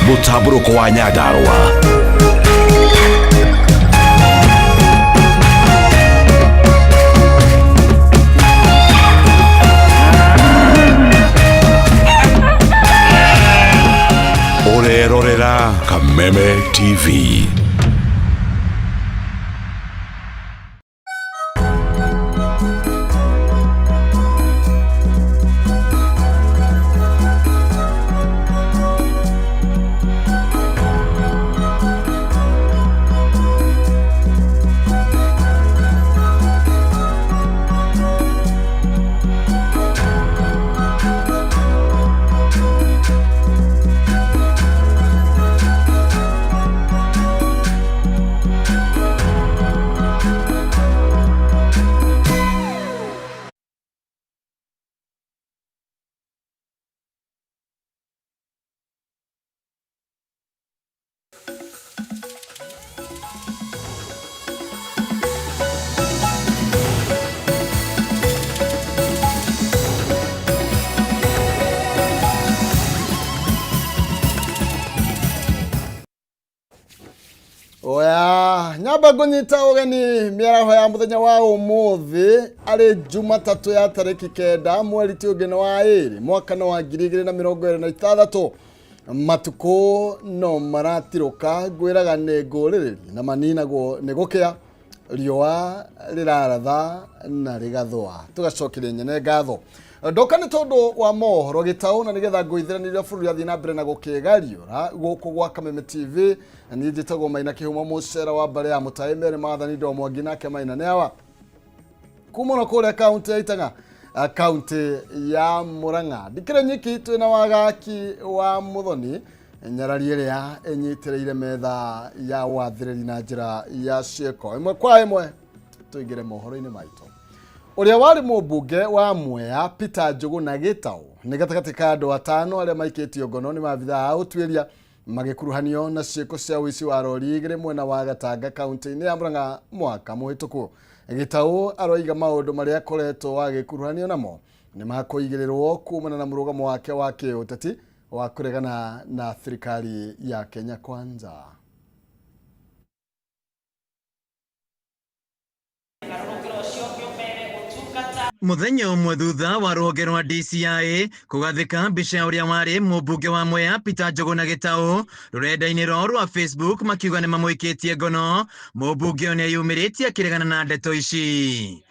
Mũtambũrũko wa Nyandarũa. Ũrerorera Kameme TV. Oya, nyamba ngũnyita ũgeni mĩaraho ya mũthenya wa ũmũthĩ arĩ Jumatatũ ya tarĩki 9 mweri ti ũngĩ nĩ wa 2 mwaka nĩ wa 2026. Matukũ no maratirũka ngwĩraga nĩ ngũrĩrĩria na maninagwo nĩ gũkĩa riũa rĩraratha na rĩgathũa. Tũgacokeria nyene ngatho. Ndoka nĩ tondũ wa mohoro gĩtaũ na nĩgetha ngũithĩranĩria bũrũri athiĩ na mbere na gũkĩgariũra gũkũ gwa Kameme TV. Na niĩ njĩtagwo Maina Kĩhumo mũcera wa mbarĩ ya Mũtaĩ Mary Maathani Ndo Mwangi nake Maina nĩ awa kuma ona kũrĩa kaunti ya Itang'a, kaunti ya Murang'a. Ndikĩrĩ nyiki, twĩna wagaki wa Muthoni nyarari ĩrĩa ĩnyitĩrĩire metha ya wathĩrĩri na njĩra ya ciĩko. Ĩmwe kwa ĩmwe tũingĩre mohoro-inĩ maitũ. Ũrĩa warĩ mũmbunge wa Mwea Peter Njũgũna Gĩtaũ nĩ gatagatĩ ka andũ atano arĩa maikĩtio ngono nĩ maabithaa a ũtuĩria magĩkuruhanio na ciĩko cia ũici wa rori igĩrĩ mwena wa Gatanga kaunti-inĩ ya Murang'a mwaka mũhĩtũku. Gĩtaũ aroiga maũndũ marĩa akoretwo agĩkuruhanio namo nĩ makũigĩrĩrwo kumana na mũrũgamo wake wa kĩũteti wa kũregana na thirikari ya Kenya Kwanza. Muthenya ũmwe thutha wa rũhonge rwa DCI kũgathĩka mbica ya ũrĩa warĩ mũmbunge wa Mwea Peter Njũgũna Gĩtaũ rũrenda-inĩ rwao rwa Facebook makiuga nĩ mamũikĩtie ngono, mũmbunge ũyũ nĩeyumĩrĩtie akĩregana na ndeto ici.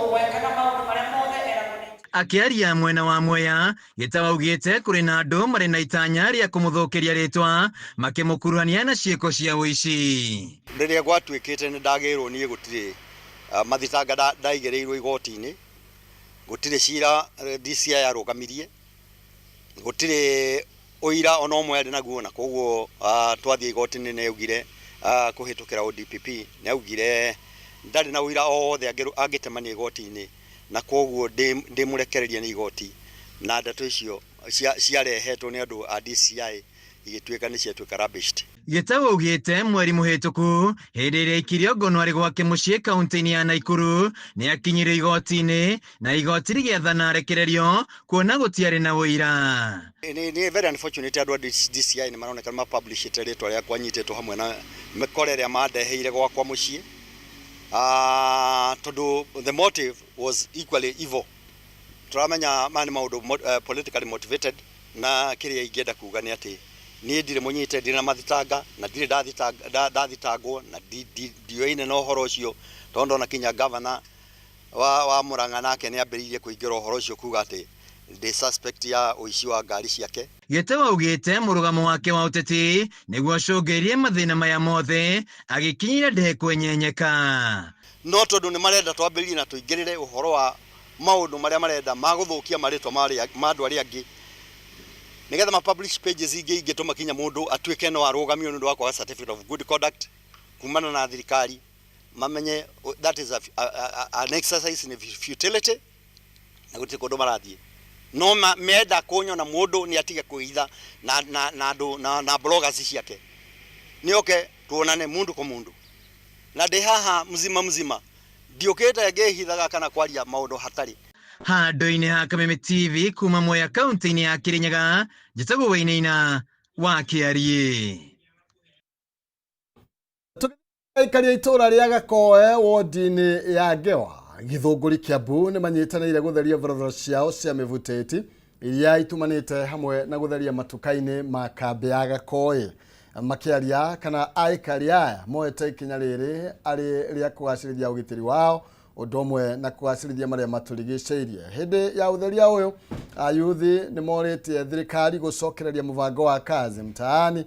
Akĩaria mwena wa Mwea, Gĩtaũ augĩte kũrĩ na andũ marĩ na itanya rĩa kũmũthũkĩria rĩtwa makĩmũkuruhania na ciĩko cia ũici. Rĩrĩa gwatuĩkĩte nĩ ndagĩrwo niĩ gũtirĩ mathitanga ndaigĩrĩirwo igoti-inĩ, gũtirĩ cira DCI arũgamirie, gũtirĩ ũira ona ũmwe arĩ naguo, na koguo twathiĩ igoti-inĩ nĩ augire kũhĩtũkĩra ODPP nĩ augire ndarĩ na ũira o wothe angĩtemania igoti-inĩ, na koguo ndĩmũrekererie nĩ igoti, na ndeto icio ciarehetwo nĩ andũ a DCI igĩtuĩka nĩ ciatuĩka rubbished. Gĩtaũ augĩte mweri mũhĩtũku hĩndĩ ĩrĩa aikirio ngono arĩ gwake mũciĩ kaunti-inĩ ya Naikuru nĩ akinyirio igoti-inĩ na igoti rĩgĩathana arekererio kuona gũtiarĩ na ũira. Nĩ very unfortunate andũ a DCI nĩ maroneka nĩ mapublishĩte rĩtwa rĩakwa nyitĩtwo hamwe na mĩkora ĩrĩa mandeheire gwakwa mũciĩ, tondũ the motive was equally evil. Tũramenya maya nĩ maũndũ politically motivated. Na kĩrĩa ingĩenda kuga nĩ atĩ niĩ ndirĩ mũnyite, ndirĩ na mathitanga na ndirĩ ndathitangwo na ndioine na ũhoro ũcio, tondũ ndona kinya gavana wa Murang'a nake nĩ ambĩrĩirie kũingĩra ũhoro ũcio kuga atĩ ndĩ suspect ya ũici wa ngari ciake. Gĩtaũ augĩte mũrũgamo wake wa ũteti nĩguo acũngĩrĩrie mathĩna maya mothe agĩkinyĩra ndekwenyenyeka. No tondũ nĩ marenda twambĩrĩrie na tũingĩrĩre ũhoro wa maũndũ marĩa marenda ma gũthũkia marĩtwa ma andũ arĩa angĩ nĩgetha ma publish pages ingĩ ingĩtũma kinya mũndũ atuĩke no arũgamio nĩ ũndũ wa kwaga certificate of good conduct kumana na thirikari, mamenye that is an exercise in futility na gũtirĩ kũndũ marathiĩ. No menda kũnyona mũndũ nĩ atige kwĩhitha na andũ na bloggers ciake, nĩ oke tuonane mundu kwa mundu, na ndĩ haha mzima mzima. Ndiũkĩte ngĩhithaga kana kwaria maũndũ hatarĩ. Handũ-inĩ ha Kameme TV kuma Mwea kaunti-inĩ ya Kirinyaga, njĩtagwo Wainaina. Wa Kĩariĩ. Aikari a itũũra rĩa Gakoe wodi-inĩ ya Ngewa Gĩthũngũri Kiambu nĩ manyitanĩire gũtheria barabara ciao cia mĩbutĩti iria itumanĩte hamwe na gũtheria matuka-inĩ ma kambĩ ya Gakoe. Makĩaria kana aikari aya moete ikinya rĩrĩ arĩ rĩa kũgacĩrithia ũgitĩri wao ũndũ ũmwe na kũgacĩrithia marĩa matũrigicĩirie. Hĩndĩ ya ũtheria ũyũ ayuthi nĩ morĩtie thirikari gũcokereria mũbango wa Kazi Mtaani,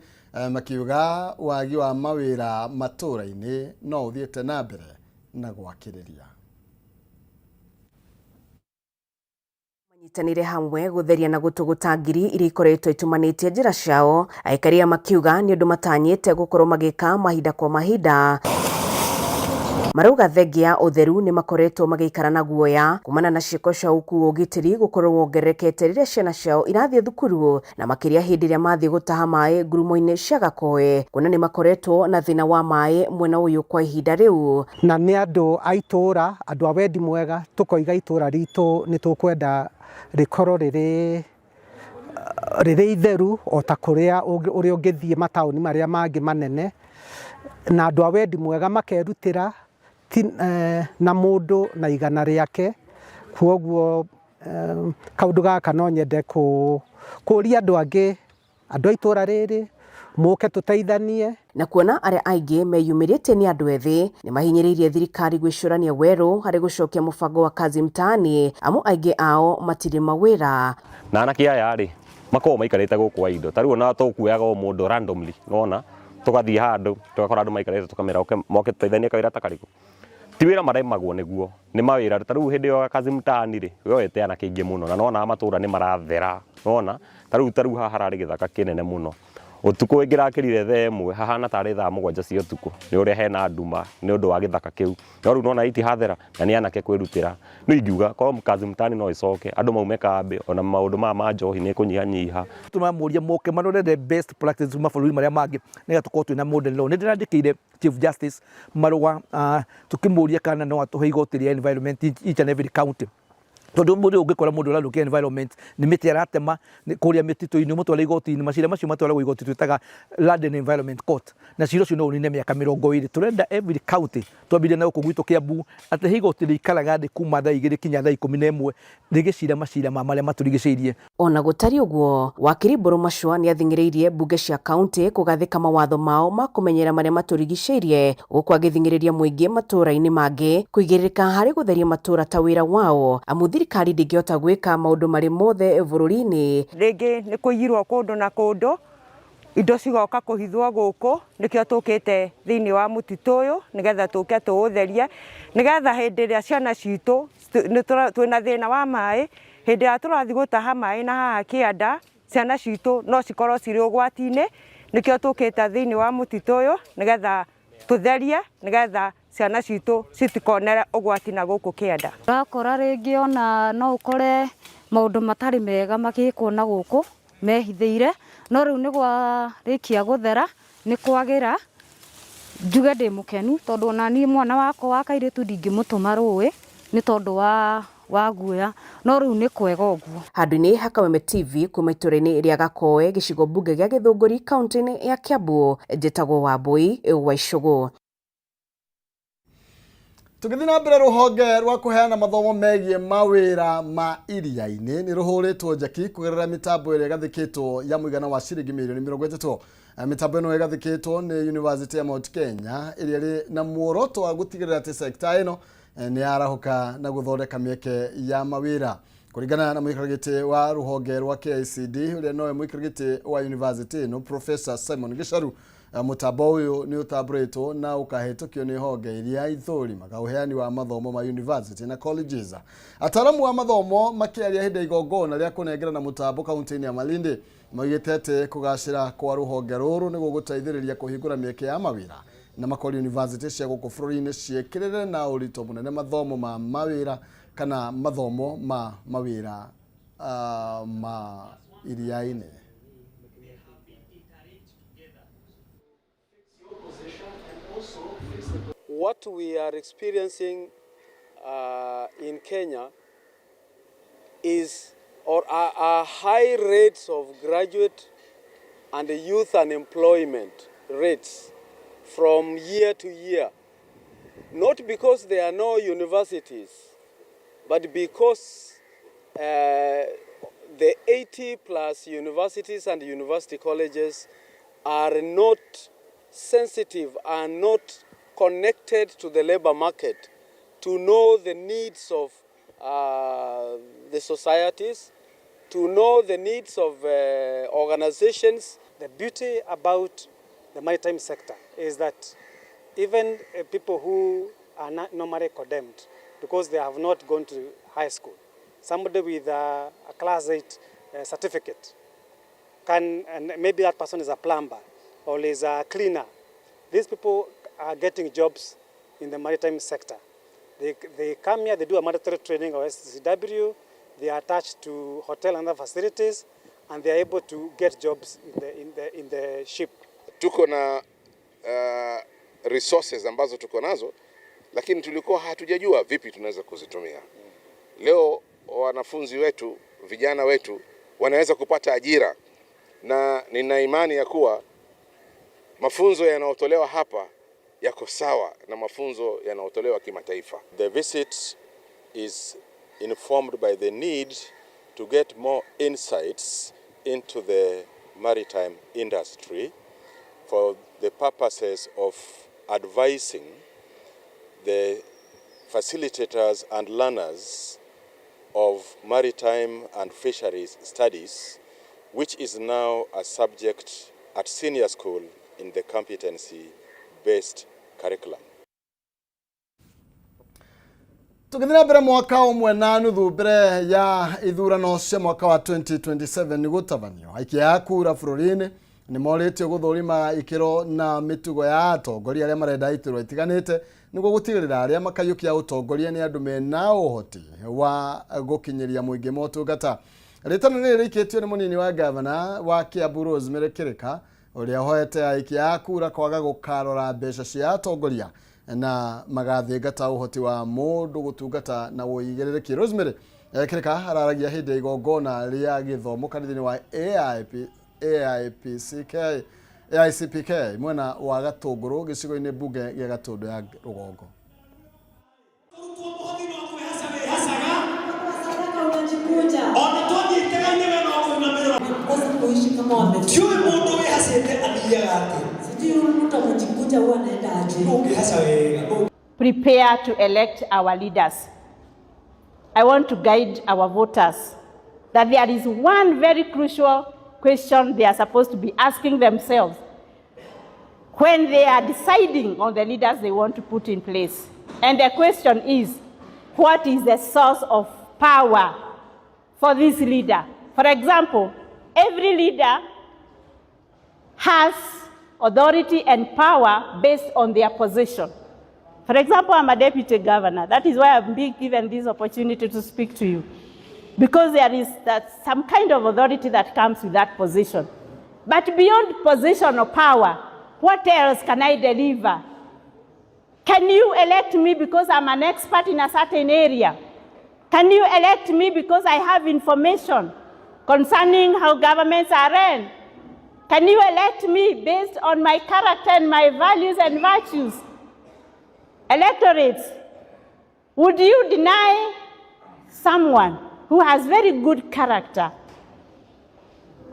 makiuga wagi wa mawĩra matũũra-inĩ no ũthiĩte na mbere na gwakĩrĩria. Manyitanĩire hamwe gũtheria na gũtũgũta ngiri iria ikoretwo itumanĩtie njĩra ciao. Aikari aya makiuga nĩ ũndũ matanyĩte gũkorwo magĩka mahinda kwa mahinda. Marauga thengia ũtheru nĩ makoretwo magĩikara na guoya kumana na ciĩko cia ũkuo ũgitĩri gũkorwo wongererekete rĩrĩa ciana ciao irathiĩ thukuru na makĩria hĩndĩ ĩrĩa mathiĩ gũtaha maĩ ngurumo-inĩ cia Gakoe, kuona nĩ makoretwo na thĩna wa maĩ mwena ũyũ kwa ihinda rĩu. Na nĩ andũ a itũũra, andũ a wendi mwega, tũkoiga itũũra ritũ nĩ tũkwenda rĩkorwo rĩrĩ itheru o ta kũrĩa ũrĩa ũngĩthiĩ mataũni marĩa mangĩ manene, na andũ a wendi mwega makerutĩra na mũndũ na igana rĩake. Kwoguo kaũndũ gaka no nyende kũria andũ angĩ, andũ a itũũra rĩrĩ mũke tũteithanie. Na kuona arĩa aingĩ meyumĩrĩtie nĩ andũ ethĩ nĩ mahinyĩrĩirie thirikari gwĩcũrania werũ harĩ gũcokia mũbango wa Kazi Mtaani, amu aingĩ ao matirĩ mawĩra. Na anake aya rĩ makoragwo maikarĩte gũkũ wa indo ta rĩu ona tũkuoyaga o mũndũ randomly, nĩwona tũgathiĩ handũ tũgakora andũ maikarĩte tũkamera moke tũteithanie kawĩra ta karĩkũ. Ti wĩra maremagwo nĩguo, nĩ mawĩra ta rĩu hĩndĩ ĩyo Kazi Mtaani rĩ yoete anake aingĩ mũno na nĩwona matũũra nĩ marathera, nĩwona ta rĩu haha hararĩ gĩthaka kĩnene mũno. Ũtukũ ĩngĩrakĩrire thaa ĩmwe hahana tarĩ thaa 7 cia ũtukũ nĩ ũrĩa hena nduma nĩ ũndũ wa gĩthaka kĩu, no rĩu nona itihathera na nĩ anake kwĩrutĩra. Nĩ ingiuga korwo Kazi Mtaani no ĩcoke andũ maume kambĩ ona maũndũ maya ma njohi nĩ kũnyihanyiha. Tũramũria moke marore the best practice mabũrũri marĩa mangĩ nĩgetha tũkorwo twĩna model law. Nĩ ndĩrandĩkĩire Chief Justice marũa tũkĩmũria kana no atũhe igoti rĩa environment each and every county, tondũ mũndũ ũngĩkora mũndũ ũrathũkia environment nĩ mĩtĩ aratema kũrĩa mĩtitũ-inĩ ũmũtware igoti-inĩ, macira macio matwaragwo igoti twĩtaga Land and Environment Court, na cira ũcio no ũnine mĩaka 20. Tũrenda every county twambire na gũkũ gwitũ Kiambu atĩ he igoti rĩikaraga thĩ kuma thaa 2 kinya thaa 11 rĩgĩcira macira ma marĩa matũrigicĩirie. Ona gũtariĩ ũguo, wakiri Mbũrũ Macua nĩ athing'ĩrĩirie mbunge cia kaunti kũgathĩka mawatho mao ma kũmenyerera marĩa matũrigicĩirie, gũkũ agĩthing'ĩrĩria mũingĩ matũũra-inĩ mangĩ kũigĩrĩrĩka harĩ gũtheria matũũra ta wĩra wao, amu thirikari ndĩngĩhota gwĩka maũndũ marĩ mothe bũrũri-inĩ. Rĩngĩ nĩ kũiyirwo kũndũ na kũndũ, indo cigoka kũhithwo gũkũ, nĩkĩo tũkĩte thĩinĩ wa mũtitũ ũyũ nĩgetha tũke tũũtherie, nĩgetha hĩndĩ ĩrĩa ciana citũ twĩna thĩna wa maĩ, hĩndĩ ĩrĩa tũrathiĩ gũtaha maĩ na haha kĩanda, ciana citũ no cikorwo cirĩ ũgwati-inĩ, nĩkĩo tũkĩte thĩinĩ wa mũtitũ ũyũ nĩgetha tũtherie, nĩgetha ciana citũ citikonere ũgwati na gũkũ kĩanda. Ũrakora rĩngĩ ona no ũkore maũndũ matarĩ mega magĩkwo na gũkũ mehithĩire, no rĩu nĩ gwarĩkia gũthera nĩ kwagĩra. Njuge ndĩ mũkenu tondũ ona niĩ mwana wakwa wa kairĩtu ndingĩmũtũma rũĩ nĩ tondũ wa guoya, no rĩu nĩ kwega ũguo. Handũ-inĩ ha Kameme TV kuma itũũra-inĩ rĩa Gakoe gĩcigo mbunge gĩa Gĩthũngũri kaunti-inĩ ya Kiambu, njĩtagwo Wambui wa Icũgũ. Tũgĩthiĩ na mbere, rũhonge rwa kũheana mathomo megiĩ mawĩra ma iria-inĩ nĩ rũhũrĩtwo njaki kũgerera mĩtambo ĩrĩa ĩgathĩkĩtwo ya mũigana wa ciringi mirioni 30. Mĩtambo ĩno ĩgathĩkĩtwo nĩ University ya Mount Kenya ĩrĩa ĩrĩ na muoroto wa gũtigĩrĩra atĩ sekta ĩno nĩ yarahũka na gũthondeka mĩeke ya mawĩra. Kũringana na mũikarĩri gĩtĩ wa rũhonge rwa KICD ũrĩa nowe mũikarĩri gĩtĩ wa university ĩno Professor Simon Gicharu, mũtambo ũyũ nĩ ũtambũrĩtwo na ũkahĩtũkio nĩ honge iria ithũrimaga ũheani wa mathomo ma university na colleges. Ataaramu a mathomo makĩaria hĩndĩ ya igongona rĩa kũnengerana mũtambo kaunti-inĩ ya Malindi maugĩte atĩ kũgacĩra kwa rũhonge rũrũ nĩ gũgũteithĩrĩria kũhingũra mĩeke ya mawĩra na makori university cia gũkũ bũrũri-inĩ ciĩkĩrĩre na ũritũ mũnene mathomo ma mawĩra kana mathomo ma mawĩra ma iria-inĩ. What we are experiencing in Kenya is or are high rates of graduate and youth unemployment rates from year to year, not because there are no universities, but because the 80 plus universities and university colleges are not sensitive, are not connected to the labor market to know the needs of the societies, to know the needs of organizations. The beauty about the maritime sector is that even people who are not normally condemned because they have not gone to high school, somebody with a class 8 certificate can, and maybe that person is a plumber or is a cleaner. These people are getting jobs in the maritime sector. They come here, they do a mandatory training or SCW, they are attached to hotel and other facilities, and they are able to get jobs in the ship. Tuko na resources ambazo tuko nazo, lakini tulikuwa hatujajua vipi tunaweza kuzitumia. Leo wanafunzi wetu, vijana wetu wanaweza kupata ajira, na nina imani ya kuwa mafunzo yanayotolewa hapa yako sawa na mafunzo yanayotolewa kimataifa. The visit is informed by the need to get more insights into the maritime industry for the purposes of advising the facilitators and learners of maritime and fisheries studies, which is now a subject at senior school in the competency-based curriculum. Tũgĩthiĩ na mbere, mwaka ũmwe na nuthu mbere ya ithurano cia mwaka wa 2027 gũtabanio, aikia a kura bũrũri-inĩ nĩ morĩtio gũthũrima ikĩro na mĩtugo ya atongoria arĩa marenda iturwa itiganĩte, nĩguo gũtigĩrĩra arĩa makaiyũkia ũtongoria nĩ andũ mena ũhoti wa gũkinyĩria mũingĩ motungata. Rĩtana rĩrĩ rĩikĩtio nĩ mũnini wa gavana wa Kiambu, Rosemary Kĩrĩka, ũrĩa ũhoete aikia a kura kwaga gũkarora mbeca cia atongoria na magathingata ũhoti wa mũndũ gũtungata na ũigĩrĩrĩki. Rosemary Kĩrĩka araragia hĩndĩ ya igongona rĩa gĩthomo kanitha-inĩ wa AIP, AIPCK, AICPK mwena wa Gatũngũrũ, gĩcigo-inĩ mbunge gĩa Gatũndũ ya Rũgongo. Ona twathiĩte-inĩ we no kũinamĩrĩra. Kuishi kama wame Tiũĩ mũndũ wĩhacĩte athiaga atĩa. Sijui huyu mtu amejikunja huwa anaenda aje. Ũngĩhaca wega. Prepare to elect our leaders. I want to guide our voters that there is one very crucial question they are supposed to be asking themselves when they are deciding on the leaders they want to put in place. And the question is, what is the source of power for this leader? For example, every leader has authority and power based on their position. For example, I'm a deputy governor. That is why I'm being given this opportunity to speak to you. Because there is that some kind of authority that comes with that position. But beyond position or power, what else can I deliver? Can you elect me because I'm an expert in a certain area? Can you elect me because I have information concerning how governments are run? Can you elect me based on my character and my values and virtues? Electorates, would you deny someone who has very good character,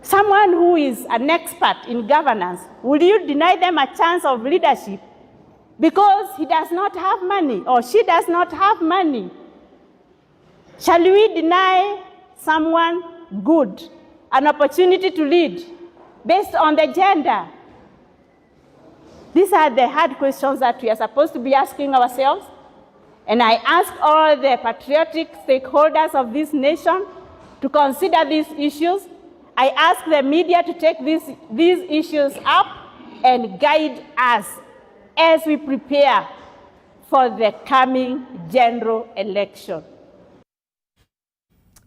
someone who is an expert in governance, would you deny them a chance of leadership because he does not have money or she does not have money? Shall we deny someone good an opportunity to lead based on the gender? These are the hard questions that we are supposed to be asking ourselves. And I ask all the patriotic stakeholders of this nation to consider these issues. I ask the media to take these issues up and guide us as we prepare for the coming general election.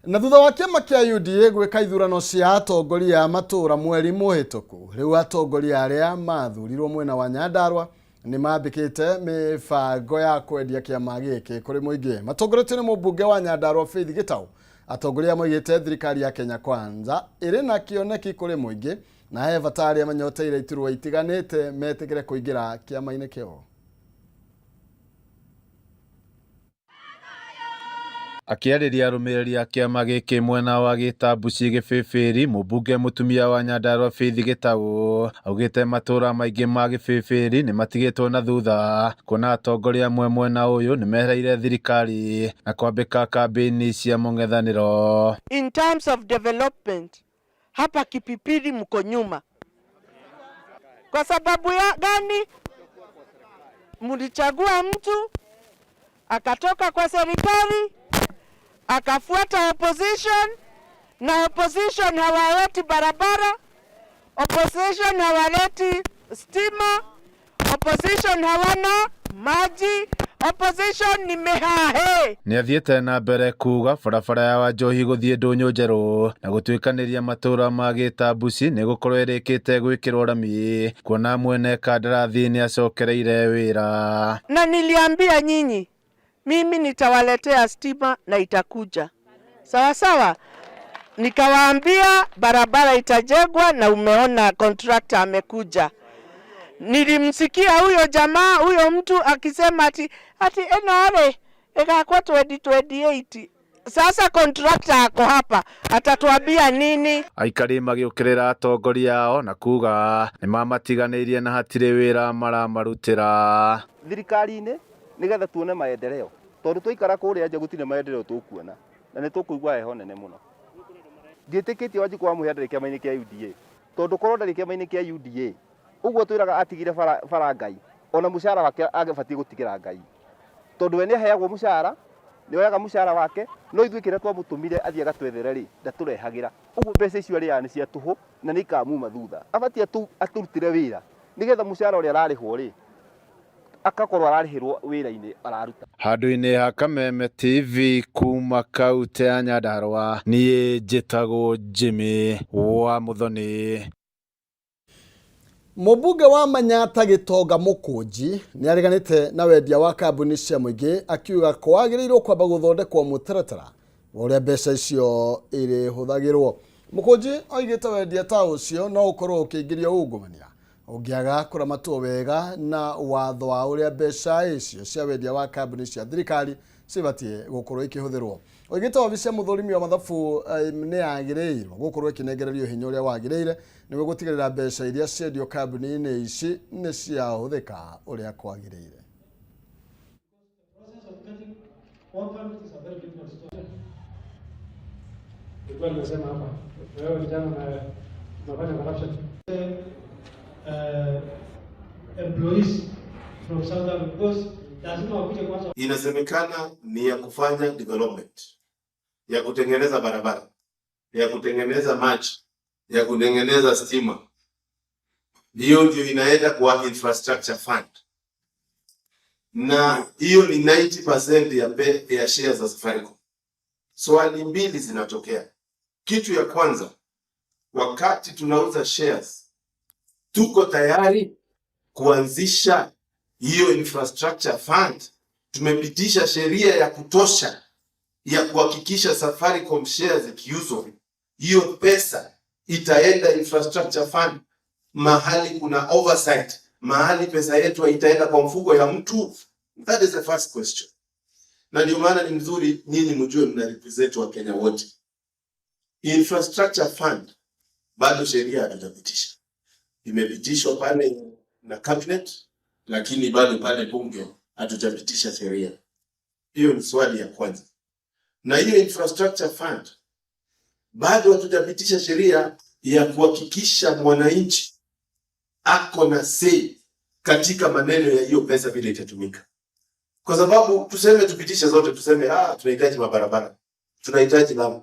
Na thutha wa kĩama kĩa UDA gwĩka ithurano cia atongoria a matũũra mweri mũhĩtũku, rĩu atongoria arĩa mathurirwo mwena wa Nyandarua nĩ mambĩkĩte mĩbango ya kwendia kĩama gĩkĩ kũrĩ mũingĩ. Matongoretio nĩ mũmbunge wa Nyandarua, Faith Gĩtaũ, atongoria moigĩte thirikari ya Kenya Kwanza ĩrĩ na kĩoneki kũrĩ mũingĩ. Na he bata arĩa manyoteire iturwa itiganĩte metĩkĩre kũingĩra kĩama-inĩ kĩu. Akĩarĩria arũmĩrĩri a kĩama gĩkĩ mwena wa Gĩtambuci Gĩbĩbĩri, mũmbunge mũtumia wa Nyandarua Faith Gĩtaũ augĩte matũra maingĩ ma Gĩbĩbĩri nĩmatigĩtwo na thutha kuona atongoria amwe mwena ũyũ nĩmehereire thirikari na kwambĩka kambĩini cia mũng'ethanĩro. In terms of development, hapa Kipipiri mko nyuma. Kwa sababu ya gani? Mlichagua mtu akatoka kwa serikali akafuata opposition, na opposition hawaleti barabara, opposition hawaleti stima, opposition hawana maji, opposition ni mehahe. Nĩathiĩte na mbere kuga barabara ya Wanjohi gũthiĩ ndũnyũ njerũ na gũtuĩkanĩria matũra ma Gĩtambuci nĩgũkorwo ĩrĩkĩte gwĩkĩrwo rami kuona mwene kandarathi nĩacokereire wĩra. Na niliambia nyinyi mimi nitawaletea stima na itakuja sawa sawa. Nikawaambia barabara itajengwa na umeona contractor amekuja. Nilimsikia huyo jamaa huyo mtu akisema ati ati NRA ĩgakwa 2028. Sasa contractor ako hapa atatuambia nini? Aikari magĩũkĩrĩra atongoria ao na kuga nĩmamatiganĩirie na hatirĩ wĩra maramarutĩra. Thirikari-inĩ nĩgetha tuone maendeleo tondu twaikara kũrĩa nja gũtirĩ maendeleo tũkuona na nĩ tũkũigua heho nene mũno. Ndiĩtĩkĩtie Wanjikũ wa Mũhĩa ndarĩ kĩama-inĩ kĩa UDA tondu korwo ndarĩ kĩama-inĩ kĩa UDA ũguo twĩraga atigire bara, bara Ngai ona mũcara wake agĩbatiĩ gũtigĩra Ngai tondu we nĩaheagwo mũcara nĩoyaga mũcara wake no ithuĩ kĩrĩa twamũtũmire athiĩ agatwethere rĩ ndatũrehagĩra ũguo mbeca icio arĩaga nĩ cia tũhũ na nĩ ikamuma thutha abatiĩ atũrutĩre wĩra nĩgetha mũcara ũrĩa ararĩhwo rĩ akakorwo ararĩhĩrwo wĩra-inĩ araruta. Handũ-inĩ ha Kameme TV kuma kautĩ ya Nyandarua niĩ njĩtagwo Jimmy wa Muthoni. Mũmbunge wa Manyata Gĩtonga Mũkũnji nĩ areganĩte na wendia wa kambuni cia mũingĩ akiuga kwagĩrĩirwo kwamba gũthondekwo mũtaratara wa ũrĩa mbeca icio irĩhũthagĩrwo. Mũkũnji oigĩte wendia ta ũcio no ũkorwo ũkĩingĩria ungumania ũngĩaga kũramatwo wega na watho wa ũrĩa mbeca icio cia wendia wa kambuni cia thirikari cibatiĩ gũkorwo ikĩhũthĩrwo. Oigĩte wabici ya mũthũrimi wa mathabu nĩ yagĩrĩirwo gũkorwo ĩkĩnengererio hinya ũrĩa wagĩrĩire nĩguo gũtigĩrĩra mbeca iria ciendio kambuni-inĩ ici nĩ ciahũthĩka ũrĩa kwagĩrĩire. Nilikuwa nimesema hapa, wewe vijana unafanya corruption. Employees from South Africa because lazima wakuje kwanza. Inasemekana ni ya kufanya development, ya kutengeneza barabara, ya kutengeneza maji, ya kutengeneza stima. Hiyo ndio inaenda kwa infrastructure fund, na hiyo ni 90% ya shares za Safaricom. Swali mbili zinatokea. Kitu ya kwanza, wakati tunauza shares, tuko tayari kuanzisha hiyo infrastructure fund? Tumepitisha sheria ya kutosha ya kuhakikisha Safaricom shares ikiuzwa, hiyo pesa itaenda infrastructure fund, mahali kuna oversight, mahali pesa yetu haitaenda kwa mfuko ya mtu. That is the first question. Na ndio maana ni mzuri nyinyi mjue mna represent wa Kenya wote. Infrastructure fund bado sheria hatujapitisha, imepitishwa pale na cabinet, lakini bado pale bunge hatujapitisha sheria. Hiyo ni swali ya kwanza. Na hiyo infrastructure fund bado hatujapitisha sheria ya kuhakikisha mwananchi ako na say katika maneno ya hiyo pesa vile itatumika, kwa sababu tuseme tupitishe zote, tuseme tunahitaji mabarabara, tunahitaji lami,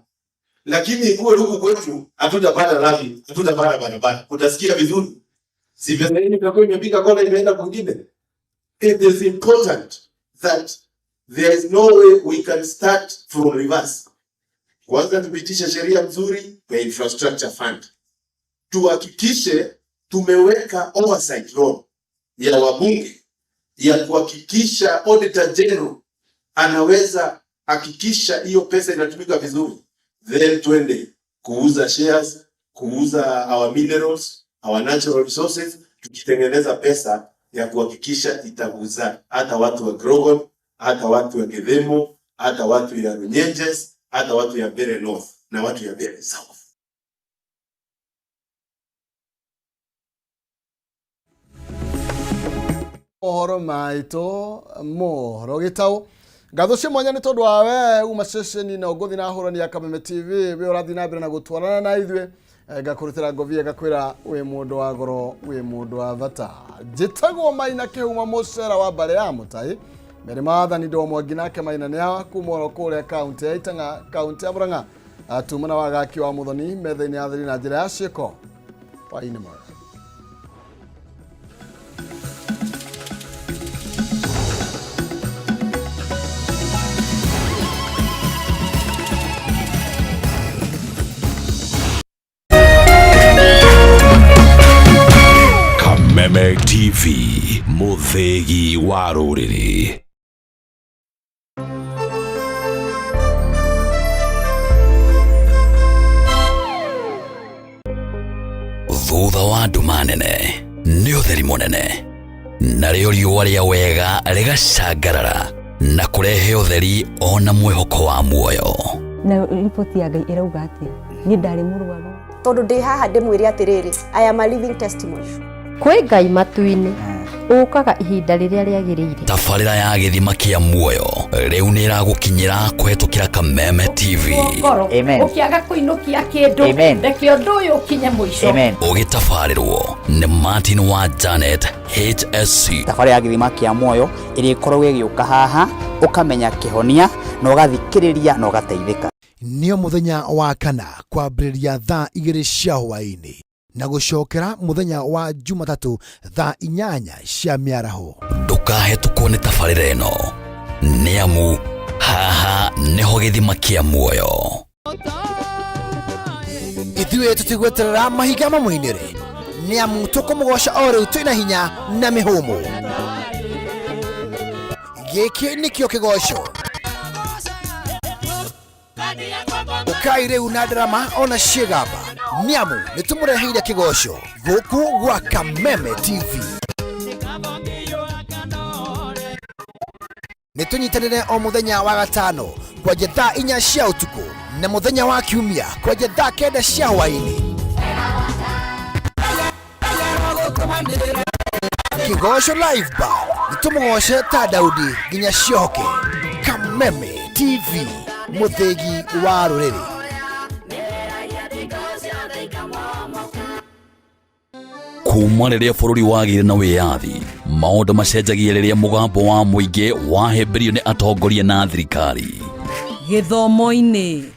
lakini ikuwe huku kwetu hatutapata lami, hatutapata barabara, utasikia vizuri? Si pesa hii itakuwa imepiga kona imeenda kwingine. It is important that there is no way we can start from reverse. Kwanza tupitishe sheria mzuri ya infrastructure fund, tuhakikishe tumeweka oversight role ya wabunge ya kuhakikisha auditor general anaweza hakikisha hiyo pesa inatumika vizuri, then twende kuuza shares, Kuuza our minerals, our natural resources, tukitengeneza pesa ya kuhakikisha itaguza hata watu wa Grogon, hata watu wa Githimo, hata watu ya Runyenjes, hata watu ya Mbeere North na watu ya Mbeere South. Mohoro maitũ, mohoro gĩtaũ. Ngatho cia mwanya nĩ tondũ wa we uma ceceni na ũngũthi na hũrani ya Kameme TV wĩ ũrathiĩ na mbere na gũtwarana na ithuĩ. Ngakũrutĩra ngobia ngakwĩra wĩ mũndũ wa goro, wĩ mũndũ wa bata. Njĩtagwo Maina Kĩhuma mũcera wa mbarĩ ya Mũtai merĩ maathani ndo mwangi nake Maina nĩ a kuma oro kũrĩa kaũntĩ ya Itang'a, kaũntĩ ya Murang'a. Tuma na wagaki wa Muthoni metha-inĩ ya thiri na njĩra ya ciĩko. Hwaĩ-inĩ mwega. Kameme TV, mũthĩgi wa rũrĩrĩ. Thutha wa nduma nene nĩ ũtheri mũnene, narĩo riũa rĩa wega rĩgacangarara na kũrehe ũtheri ona mwĩhoko wa muoyo. Na riboti ya Ngai ĩrauga atĩa? Niĩ ndarĩ mũrwaru. Tondũ ndĩ haha ndĩmwĩre atĩrĩrĩ, I am a living testimony. Kwĩ Ngai matu-inĩ ũkaga ihinda rĩrĩa rĩagĩrĩire. Tabarĩra ya gĩthima kĩa muoyo rĩu nĩ ĩragũkinyĩra kũhetũkĩra Kameme TV. Ngoro Amen. ũkĩaga kũinũkia kĩndũ, Amen. reke ũndũ ũyũ ũkinye mũico. Ũgĩtabarĩrwo nĩ Martin wa Janet HSC. Tabarĩra ya gĩthima kĩa muoyo ĩrĩkoragwo ĩgĩũka haha, ũkamenya kĩhonia na ũgathikĩrĩria na ũgateithĩka. Nĩo mũthenya wa kana kwambĩrĩria thaa 2 cia hwaĩ-inĩ na gũcokera mũthenya wa Jumatatũ thaa 8 cia mĩaraho. Ndũkahetũkwo nĩ tabarĩra ĩno, nĩ amu haha nĩho gĩthima kĩa muoyo. Ithuĩ tũtigweterera mahinga mamũinĩre, nĩ amu tũkũmũgoca o rĩu twĩna hinya na mĩhũmũ. Gĩkĩ nĩkĩo kĩgoco. Ũkai rĩu na ndarama ona ciĩgamba, nĩ amu nĩ tũmũreheire kĩgoco gũkũ gwa Kameme TV. Nĩ tũnyitanĩre o mũthenya wa gatano kwanja thaa 4 cia ũtukũ na mũthenya wa kiumia kwanja thaa 9 cia hwaĩ-inĩ. Kĩgoco Live Band nĩ tũmũgoce ta Daudi nginya ciohoke. Kameme TV, mũthĩgi wa rũrĩrĩ. Kuma rĩrĩa bũrũri wagĩire na wĩyathi, maũndũ macenjagia rĩrĩa mũgambo wa mũingĩ wahĩmbĩrio nĩ atongoria na thirikari. Gĩthomo-inĩ.